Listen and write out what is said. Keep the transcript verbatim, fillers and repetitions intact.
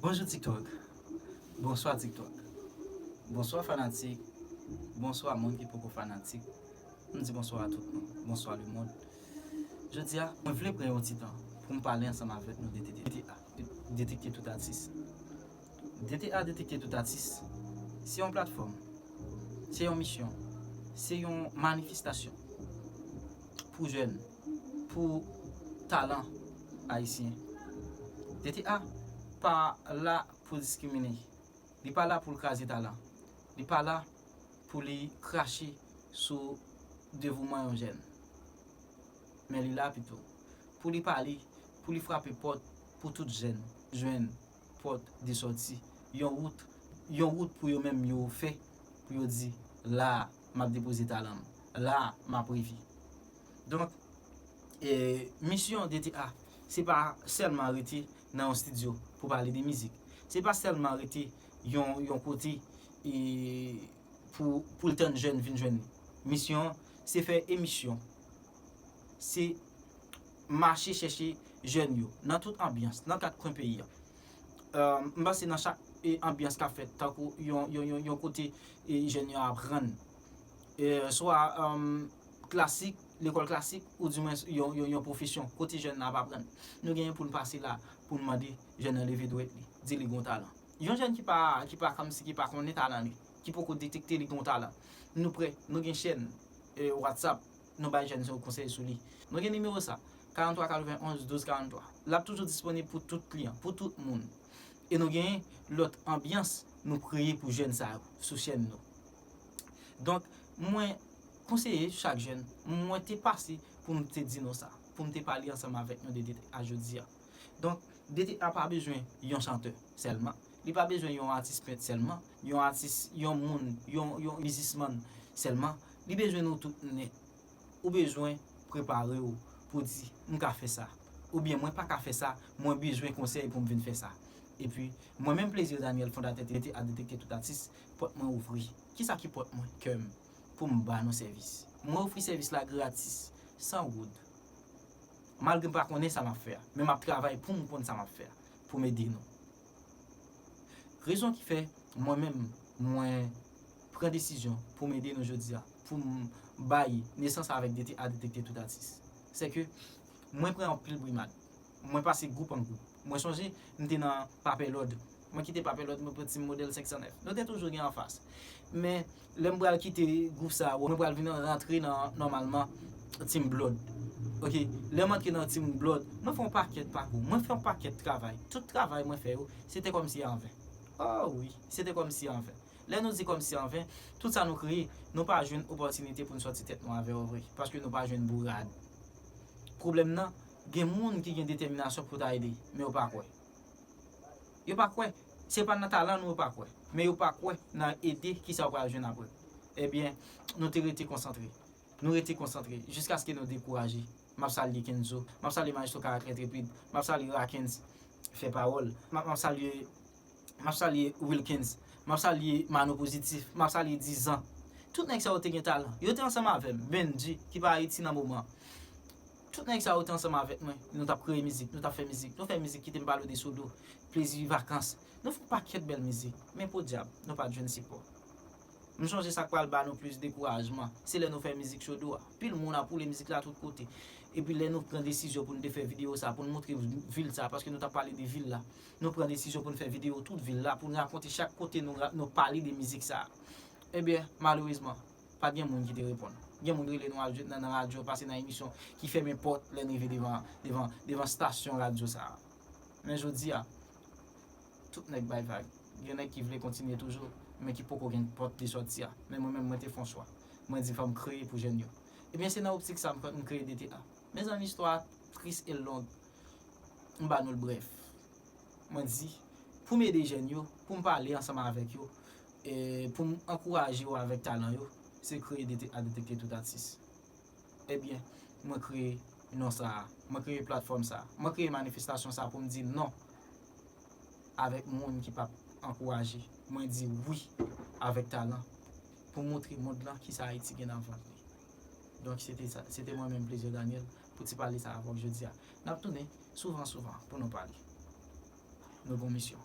Bonjou TikTok. Bonswa TikTok. Bonswa fanatik. Bonswa moun ki poko fanatik. M di bonswa a tout moun. Bonswa lemonn. Jodi a, mwen vle pran yon ti tan pou m pale ansanm avèk nou de DTA, Detekte Tout Atis. DTA Detekte Tout Atis, se yon platfòm, se yon misyon, se yon manifestasyon pou jèn, pou talan ayisyen. DTA pa la pou diskrimine. Li pa la pou l kraze talan. Li pa la pou li krache sou devouman yon jèn. Men li la pito pou li pale, pou li frape pòt pou tout jèn jwenn pòt de sòti, yon wout, yon wout pou yo menm yo fè, pou yo di, la a, m ap depoze talan m, la a, m ap reve. Donk, e, misyon DTA, se pa sèlman rete nan yon estidyo pou pale de mizik. Se pa sèlman rete yon, yon kote e, pou, pou l tann jèn vin jwenn li. Misyon an, se fè emisyon. Se mache chèche jèn yo nan tout anbyans, nan kat kwen peyi a. E, m panse nan chak e, anbyans k ap fèt, tankou yon, yon, yon, yon kote e, jèn yo aprann. E, swa e, klasik, lekòl klasik, oudimwen yon, yon, yon pwofesyon, kote jèn nan ap aprann. Nou genyen pou n pase la, pou n mande jèn nan leve dwèt li, di li gen yon talan. Yon jèn ki pa, ki pa kòmsi ki pa konnen talan li, ki poko detekte li gen yon talan. Nou prè, nou gen chèn e, WhatsApp, nou bay jèn yo konsèy sou li. Nou gen nimewo sa, karant twa katreven onz douz karant twa. L ap toujou disponib pou tout kliyan, pou tout moun. E nou gen lòt anbyans nou kreye pou jèn sa yo sou chèn nou. Donk, mwen konseye chak jèn, mwen te pase pou m te di nou sa, pou m te pale ansanm avèk nou de DTA jodi a. Donk, DTA pa bezwen yon chantè sèlman. Li pa bezwen yon atis pent sèlman, yon atis, yon moun, yon, yon biznismann sèlman. Li bezwen nou tout nèt. Ou bezwen prepare w pou di, m ka fè sa. Oubyen mwen pa ka fè sa, mwen bezwen konsèy pou m vin fè sa. Epi, mwen menm Plaisir Daniel, fondatè DTA Detekte Tout Atis, pòt mwen ouvri. Kisa ki pòt mwen? Kè m, pou m ba nou sèvis. Mwen ofri sèvis la gratis, san goud. Malgre m pa konnen sa m ap fè a, men m ap travay pou m konn sa m ap fè a, pou m ede nou. Rezon ki fè mwen menm, mwen pran desizyon pou m ede nou jodi a, pou m bay nesans avèk DTA Detekte Tout Atis, se ke mwen pran anpil brimad. Mwen pase gwoup an gwoup. Mwen sonje, m te nan Papelòd. Mwen kite Papelòd, mwen pran Team Modèl senk san nèf. Nou te toujou gen anfas. Men, lè m pral kite gwoup sa a, mwen pral vin rantre nan, nòmalman, Team Blood. Oke, lè m antre nan Team Blood, mwen fè yon pakèt pakou, mwen fè yon pakèt travay. Tout travay mwen fè yo, se te kòmsi anven. Oh wi, se te kòmsi anven. Lè nou di kòmsi anven, tout sa nou kreye, nou pa jwenn opòtinite pou n sòti tèt nou avè yo vre, paske nou pa jwenn bourad. Pwoblèm nan, gen moun ki gen detèminasyon pou ta ede, men yo pa kwè. Yo pa kwè. Se pa nan talan nou yo pa kwè, men yo pa kwè nan ede ki sa yo pral jwenn apre. Ebyen, nou te rete konsantre. Nou rete konsantre jiskaske nou dekouraje. M ap salye Kenzo, m ap salye Maestro Karak Entrepid, m ap salye Rakens, fè pawòl. M ap, m ap salye, m ap salye Wilkens, m ap salye Mano Pozitif, m ap salye Dizan. Tout nèg sa yo te gen talan. Yo te ansanm avè m, Benji, ki pa Ayiti nan moman. Tout nèg sa yo te ansanm avèk mwen. Nou t ap kreye mizik, nou t ap fè mizik. Nou fè mizik, kite m pale w de Sodo, Plezi Vakans. Nou fè yon pakèt bèl mizik. Men podyab, nou pa t jwenn sipò. M sonje sa k pral ba nou plis dekourajman, se lè nou fè mizik Sodo a. Pil moun ap woule mizik la tout kote. Epi lè nou pran desizyon pou n te fè videyo sa, pou n montre vil sa, paske nou t ap pale de vil la. Nou pran desizyon pou n fè videyo tout vil la, pou n rakonte chak kote nou, nou pale de mizik sa. Ebyen, malerezman, pa t gen moun ki te reponn. Gen moun rele nou al jwe nan, nan radyo, pase nan emisyon ki fèmen pòt lè n rive devan, devan, devan stasyon radyo sa a. Men jodi a, tout nèg bay vag. Gen nèg ki vle kontinye toujou, men ki poko gen pòt de sòti a. Men mwen menm, mwen te fè yon chwa. Mwen di fò m kreye pou jèn yo. Ebyen, se nan optik sa m, m kreye DTA. Mezanmi, istwa a tris e long. M ba nou l brèf. Mwen di, pou m ede jèn yo, pou m pale ansanm avèk yo, e pou m ankouraje yo avèk talan yo, se kreye DTA Detekte Tout Atis. Ebyen, mwen kreye non sa a, mwen kreye platfòm sa a, mwen kreye manifestasyon sa a pou m di non avèk moun ki p ap ankouraje. Mwen di wi avèk talan pou m montre mond lan kisa Ayiti gen nan vant li. Donk, se te sa, se te mwen menm, Plaisir Daniel, pou ti pale sa avè w jodi a. N ap tounen souvan, souvan pou nou pale. Nou gon misyon.